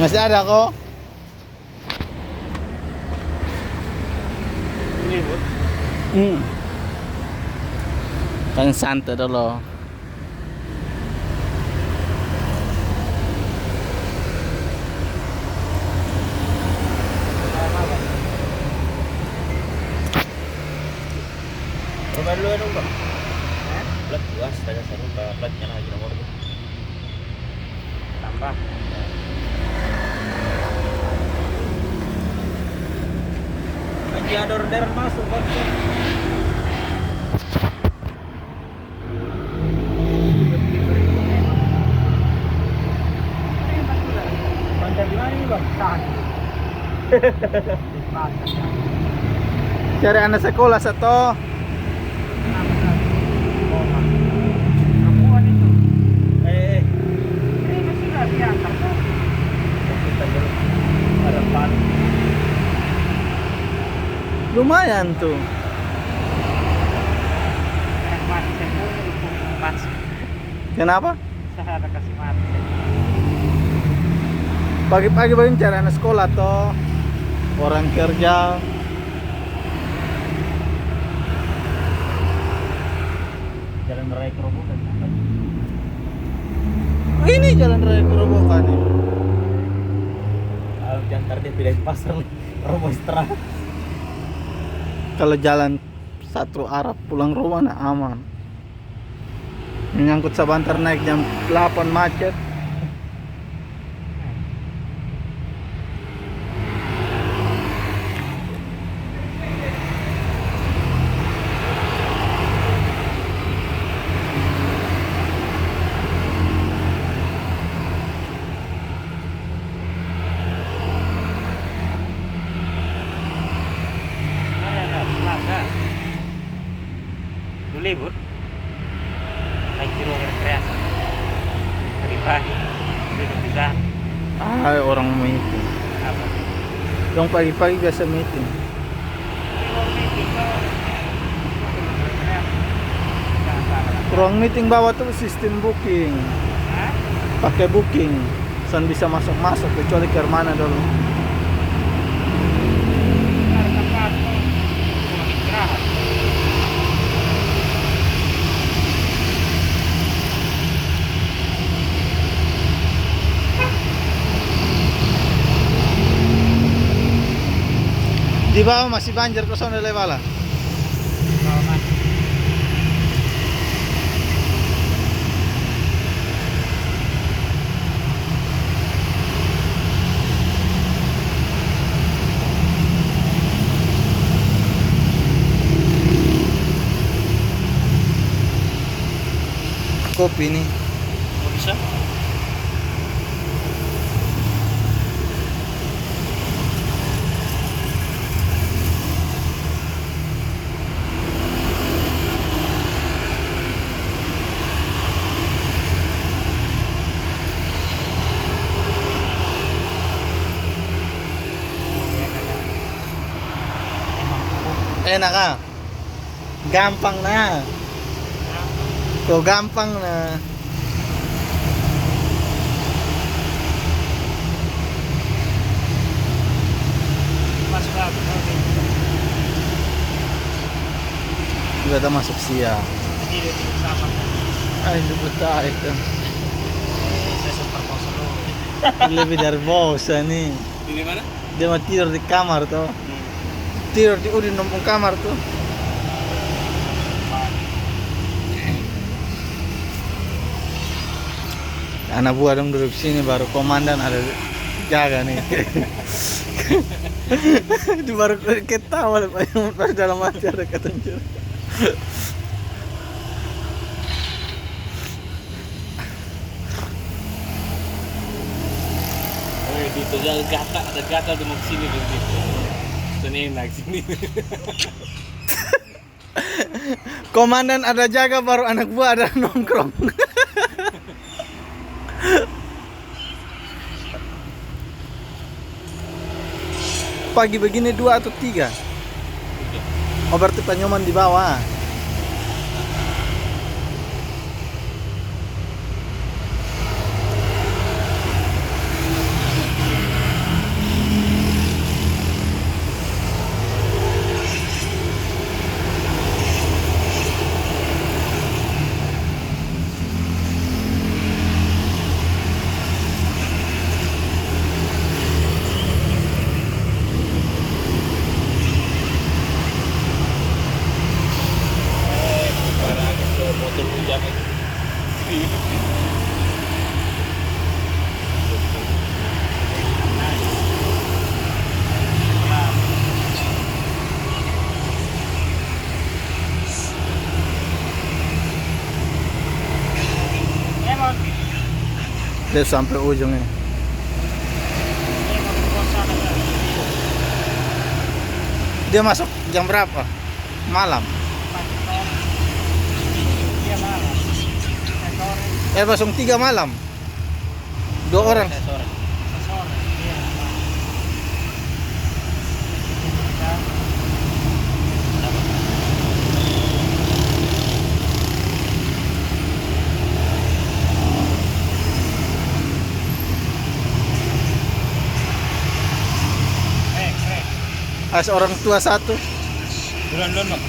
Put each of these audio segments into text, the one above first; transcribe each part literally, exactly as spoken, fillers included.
Masih ada ko? Hmm. Kan santai dulu. Rumah dulu dong, Bang. Plat dua, setengah satu, Pak. Platnya lagi nomor dua. Tambah. Lagi ada orderan masuk, Bang. Panjang gimana ini, Bang? Tahan. Cari anak sekolah satu. Lumayan tuh. Kenapa? Pagi-pagi bagini cari anak sekolah to, orang kerja. Jalan raya Kerobokan. Ini jalan raya Kerobokan ini. Kalau jantar dia pindah pasar nih, Robo istirahat. Kalau jalan satu arah pulang rumah na aman. Menyangkut sabantar naik jam delapan macet. Dulu libur. Naik di ruang rekreasi. Pagi-pagi. Duduk di sana. Ah, orang meeting. Apa? Dong pagi-pagi biasa meeting. Ruang meeting bawah tuh sistem booking. Pakai booking. San bisa masuk-masuk kecuali ke mana dulu. Di bawah masih banjir, kosong dari bala. Kopi ni. Bisa. Enak ah. Gampang na. Ko gampang na. Masuk lagi. Juga ta masuk sia. Ay, lubot ta ito. Lebih dari bosan ni. Di mana? Dia mau tidur di kamar tuh. Tidur di Udin numpung kamar tuh. Anak buah dong duduk sini, baru komandan ada jaga nih. Di baru ketawa, baru dalam hati ada kata. Oi, di tu jalan gata, ada gata di mak sini di situ. Sini nak sini. Komandan ada jaga, baru anak buah ada nongkrong. Pagi begini dua atau tiga? Oh, berarti panyoman di bawah. Dia sampai ujungnya. Dia masuk jam berapa? Malam. Eh, pasang tiga malam. Dua orang. As orang tua satu. Duluan, duluan, Bang.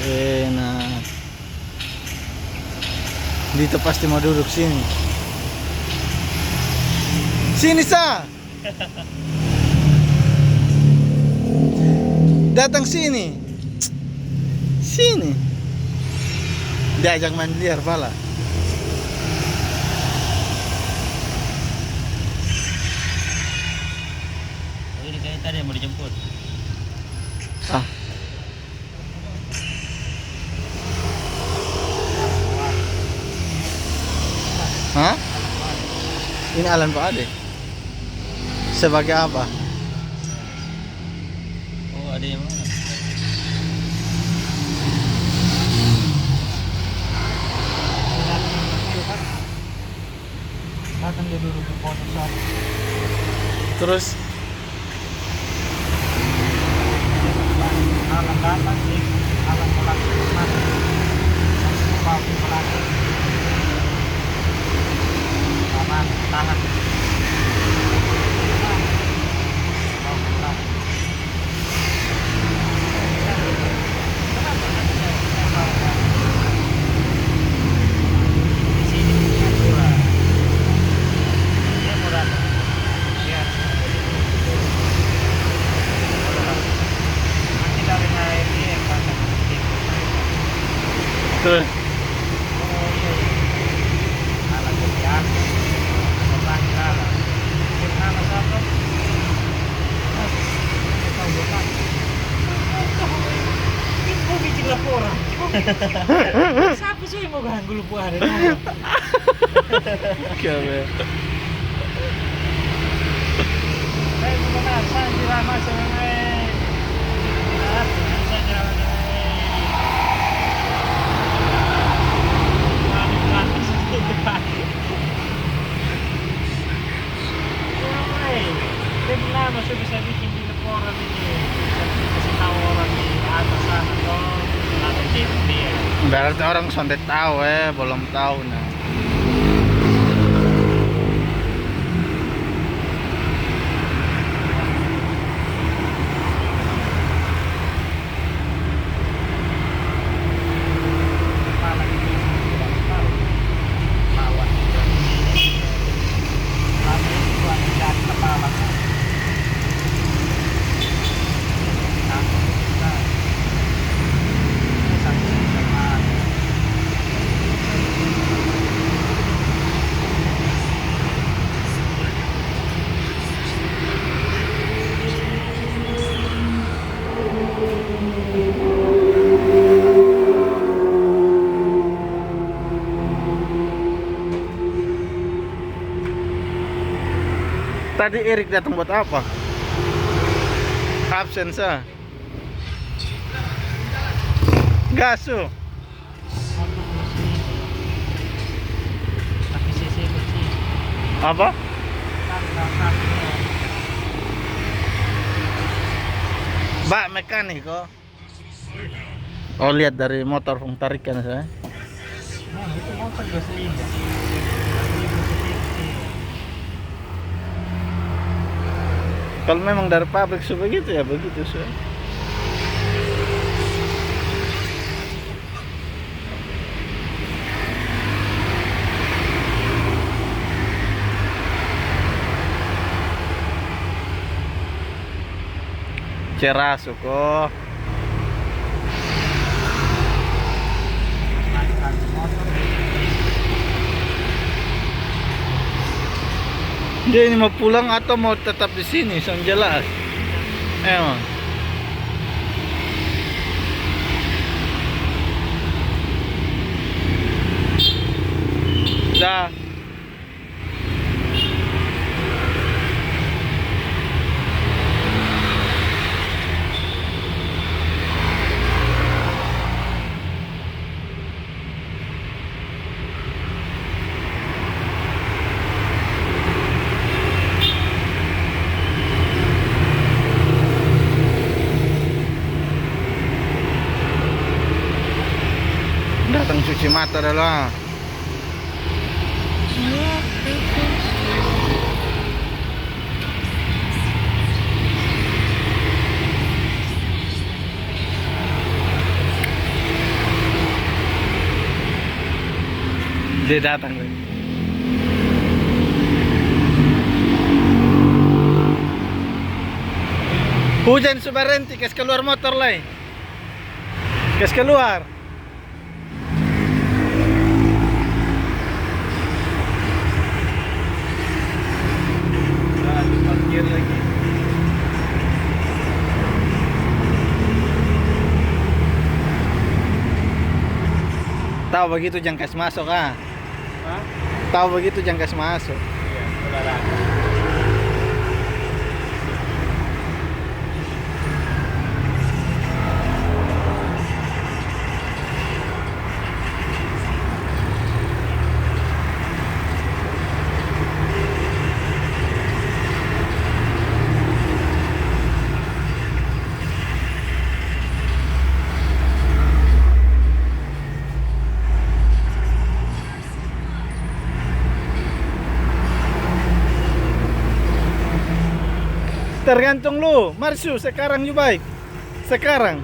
Enak. Dito pasti mau duduk sini. Sini sa. Datang sini. Sini. Diajak main biliar pala. Oh, ini kayaknya tadi yang mau dijemput. Ah. Hah? Ini Alan Pak Ade. Sebagai apa? Oh, ada yang mana? Datang dia dulu ke pojok sana. Terus? Alan datang, Alan melaki. Masih mau melaki. Aman, tahan. Betul. Kau bikin laporan. Siapa sih yang mau ganggu lu, Bu Ade? Oke, oke. Orang lain. Dia bilang masih bisa bikin di laporan ini. Kasih tahu orang di atas sana, toh. Ada tim dia. Berarti orang sonde tahu, eh, belum tahu, nah. Tadi Erik datang buat apa? Absen sa. Gasu. Apa? Ba, mekaniko. Oh, lihat dari motor pung tarikan saya. Kalau memang dari pabrik su begitu, ya begitu su. Teraso ko. Dia ini mau pulang atau mau tetap di sini? Song jelas. Emang. Dah. Datang cuci mata dulu, ah. Dia datang, deh. Hujan su barenti, kas keluar motor lai. Kas keluar. Nah, diparkir lagi. Tau bagitu jang kas masuk, ah. Hah? Tau bagitu jang kas masuk. Iya, saudara. Tergantung lu, Marsu, sekarang ju baik. Sekarang.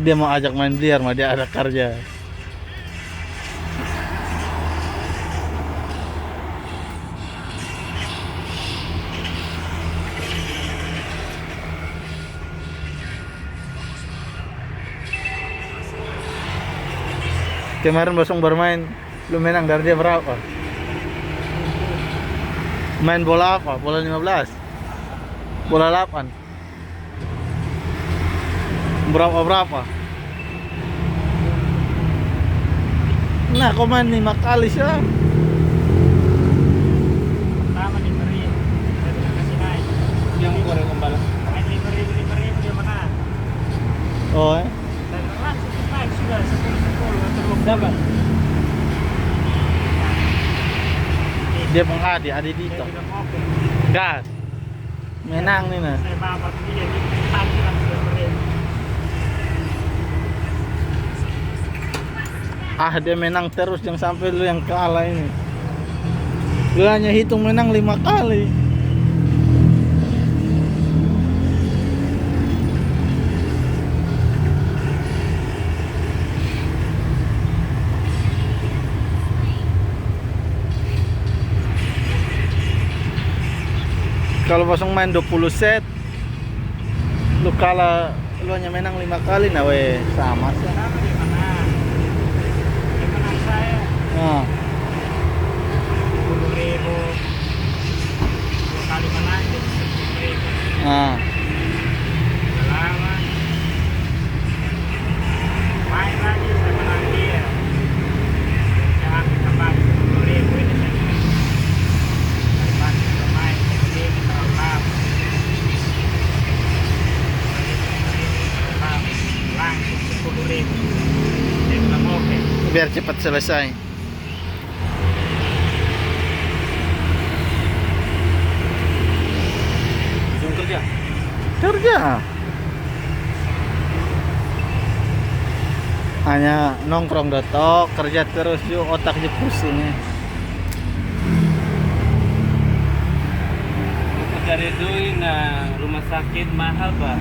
Dia mau ajak main biliar, ma dia ada karja. Kemarin bosong bermain, lu menang dari dia berapa? Main bola apa? Bola lima belas? Bola delapan? Berapa-berapa? Nah, ko main lima kali sih. Pertama di Meri, saya bilang kasih naik. Yang kurang kembali. Main lima ribu, lima ribu dia menang. Oh, eh? Dan langsung naik sudah sepuluh sepuluh, atau dua puluh. Dapat. Dia pun ada, ada di itu. Dia bilang, "Oke." Gas. Menang ni, nah. Ah, dia menang terus, jangan sampai lu yang kalah ini. Lu hanya hitung menang lima kali. Kalau bosong main dua puluh set, lu kalah, lu hanya menang lima kali, nah, weh, sama sih. Sama dia menang. Dia menang saya. Nah. Sepuluh ribu. Dua kali menang, jadi sepuluh ribu. Nah. Udah lama. Main lagi, saya menang dia. Saya ambil kembali sepuluh ribu ini, saya. Daripada kita main, sepuluh ribu terlalu lama. Langsung sepuluh ribu. Dia bilang, "Oke." Biar cepat selesai. Kerja. Hanya nongkrong dotok, kerja terus ju, otak ju pusing, eh. Cari duit, nah, rumah sakit mahal, Pak.